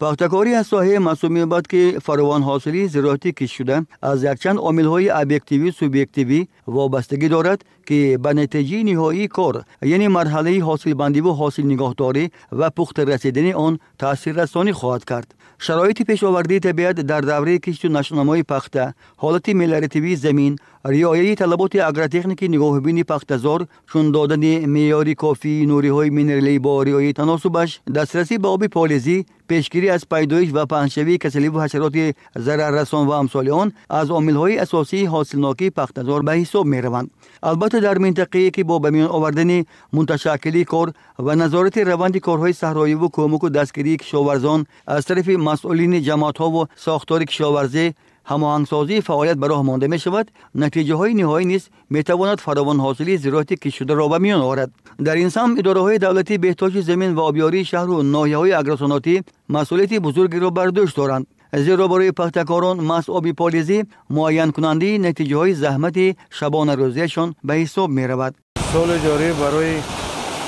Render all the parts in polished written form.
Пахтакорӣ аз соҳаи маҳсуб меёбад, ки фаровонҳосилии зироатӣ кишт шуда аз якчанд омилҳои объективию субъективӣ вобастагӣ дорад, ки ба натиҷаи ниҳоии кор, яъне марҳалаи ҳосилбандиву ҳосилнигоҳдорӣ ва пухта расидани он таъсиррасонӣ хоҳад кард. Шароити пешовардаи табиат дар давраи кишту нашъунамои пахта, ҳолати мелиоративии замин, риояи талаботи агротехники нигоҳубини пахтазор, чун додани меъёри кофии нуриҳои минералӣ бо риояи таносубаш, дастрасӣ ба оби полизӣ, пешгирӣ аз пайдоиш ва паҳншавии касаливу ҳашароти зараррасон ва амсоли он аз омилҳои асосии ҳосилнокии пахтазор ба ҳисоб мераванд. Албатта, дар минтақае, ки бо ба миён овардани муташаккили кор ва назорати раванди корҳои саҳроиву кӯмаку дастгирии кишоварзон аз тарафи масъулини ҷамоатҳову сохтори кишоварзӣ ҳамоҳангсозии фаъолият ба роҳ монда мешавад, натиҷаҳои ниҳоӣ низ метавонад фаровонҳосилии зироати киштшударо ба миён орад. Дар ин самт идораҳои давлатии беҳдошти замин ва обёрии шаҳру ноҳияҳои агросаноатӣ масъулияти бузургеро бар дӯш доранд, зеро барои пахтакорон маҳз оби полизӣ муайянкунандаи натиҷаҳои заҳмати шабонарӯзиашон ба ҳисоб меравад. Соли ҷорӣ барои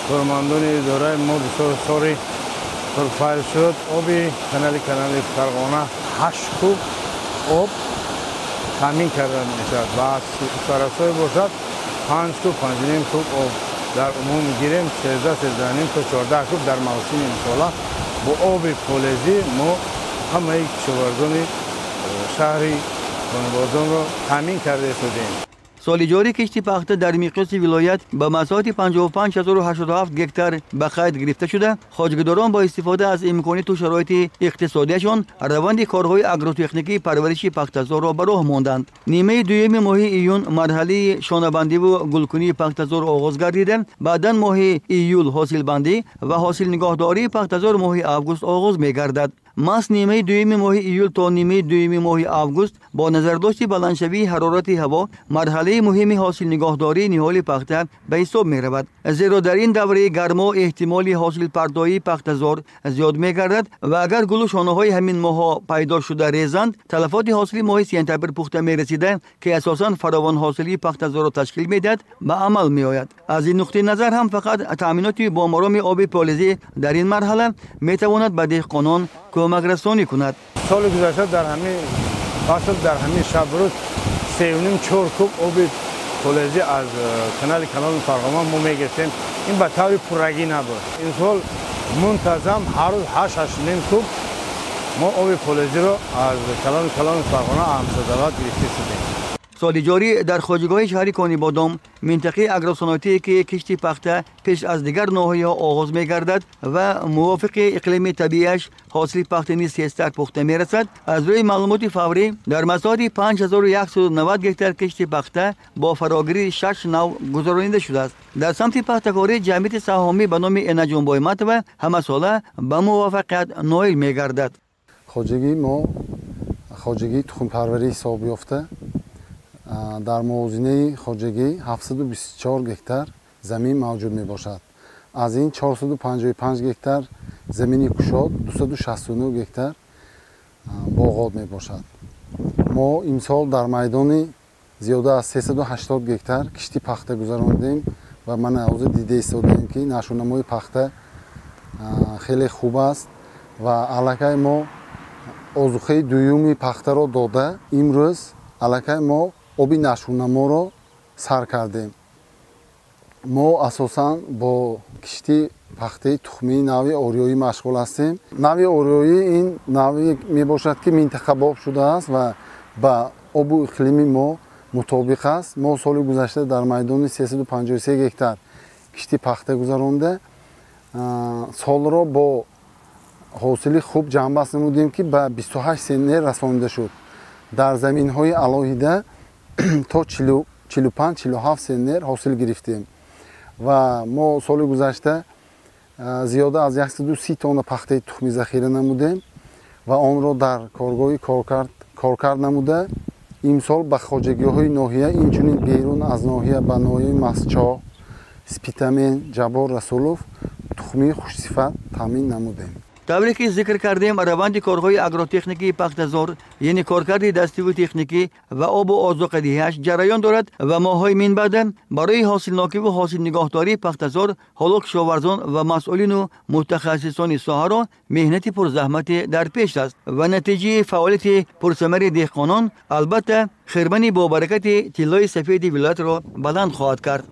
кормандони идораи мо бисёр соли пурфайз шуд. Оби канали Фарғона 8 куб об таъмин карда мешавад ва аз сарасой бошад 5 куб, 5,5 куб об. Дар умум гирем 13, 13,5 то 14 куб дар мавсими имсола бо оби полезӣ мо ҳамаи кишоварзони шаҳри Конибодомро таъмин карда шудем. Соли ҷорӣ кишти пахта дар миқёси вилоят ба масоҳати 55 087 гектар ба қайд гирифта шуда, хоҷагидорон бо истифода аз имкониту шароити иқтисодиашон раванди корҳои агротехникии парвариши пахтазорро ба роҳ монданд. Нимаи дуюми моҳи июн марҳалаи шонабандиву гулкунии пахтазор оғоз гардида, баъдан моҳи июл ҳосилбандӣ ва ҳосилнигоҳдории пахтазор моҳи август оғоз мегардад. Маҳз нимаи дуюми моҳи июл то нимаи дуюми моҳи август бо назардошти баландшавии ҳарорати ҳаво марҳалаи муҳими ҳосилнигоҳдории ниҳоли пахта ба ҳисоб меравад, зеро дар ин давраи гармо эҳтимоли ҳосилпартоии пахтазор зиёд мегардад ва агар гулу шонаҳои ҳамин моҳҳо пайдо шуда резанд, талафоти ҳосили моҳи сентябр пухта мерасида, ки асосан фаровонҳосилии пахтазорро ташкил медиҳад, ба амал меояд. Аз ин нуқтаи назар ҳам фақат таъминоти бомароми оби полизӣ дар ин марҳала метавонад ба деҳқонон кӯмакрасонӣ кунад. Соли гузашта дар ҳамин фасл, дар ҳамин шабрӯз 3,5, 4 куб оби полезӣ аз канали калони Фарғона мо мегирифтем. Ин ба таври пуррагӣ набуд. Имсол мунтазам ҳар рӯз 8, 8,5 куб мо оби полезиро аз калони Фарғона ҳамсадават гирифта шудем. Соли ҷорӣ дар хоҷигоҳи шаҳри Конибодом, минтақаи агросаноатие, ки кишти пахта пеш аз дигар ноҳияҳо оғоз мегардад ва мувофиқи иқлими табииаш ҳосили пахта низ тезтар пухта мерасад, аз рӯи маълумоти фаврӣ дар масоҳати 5190 гектар кишти пахта бо фарогирии шаш нав гузаронида шудааст. Дар самти пахтакорӣ ҷамъияти саҳомӣ ба номи Энаҷон Бойматова ҳамасола ба муваффақият ноил мегардад. Хоҷагии мо хоҷагии тухмпарварӣ ҳисоб ёфта, дар мувозинаи хоҷагӣ 724 гектар замин мавҷуд мебошад. Аз ин 455 гектар замини кушод, 269 гектар боғот мебошад. Мо имсол дар майдони зиёда аз 380 гектар кишти пахта гузарондем ва мана ҳозир дида истодаем, ки нашъунамои пахта хеле хуб аст ва аллакай мо озуқаи дуюми пахтаро дода, имрӯз аллакай мо оби нашъунаморо сар кардем. Мо асосан бо кишти пахтаи тухмии нави ориёӣ машғул ҳастем. Нави ориёӣ ин наве мебошад, ки минтақабоб шудааст ва ба обу иқлими мо мутобиқ аст. Мо соли гузашта дар майдони 353 гектар кишти пахта гузаронда, солро бо ҳосили хуб ҷамъбаст намудем, ки ба 28 центнер расонида шуд. Дар заминҳои алоҳида то 45, 47 центнер ҳосил гирифтем ва мо соли гузашта зиёда аз 130 тонна пахтаи тухмӣ захира намудем ва онро дар коргоҳи коркард намуда, имсол ба хоҷагиҳои ноҳия, инчунин берун аз ноҳия ба ноҳияи Мастчоҳ, Спитамен, Ҷаббор Расулов тухмии хушсифат таъмин намудем. Тавре ки зикр кардем, раванди корҳои агротехникии пахтазор, яъне коркарди дастиву техникӣ ва обу озуқадиҳиаш ҷараён дорад ва моҳҳои минбаъда барои ҳосилнокиву ҳосилнигоҳдории пахтазор ҳоло кишоварзон ва масъулину мутахассисони соҳаро меҳнати пурзаҳмате дар пеш аст ва натиҷаи фаъолияти пурсамари деҳқонон албатта хирмани бобаракати тиллои сафеди вилоятро баланд хоҳад кард.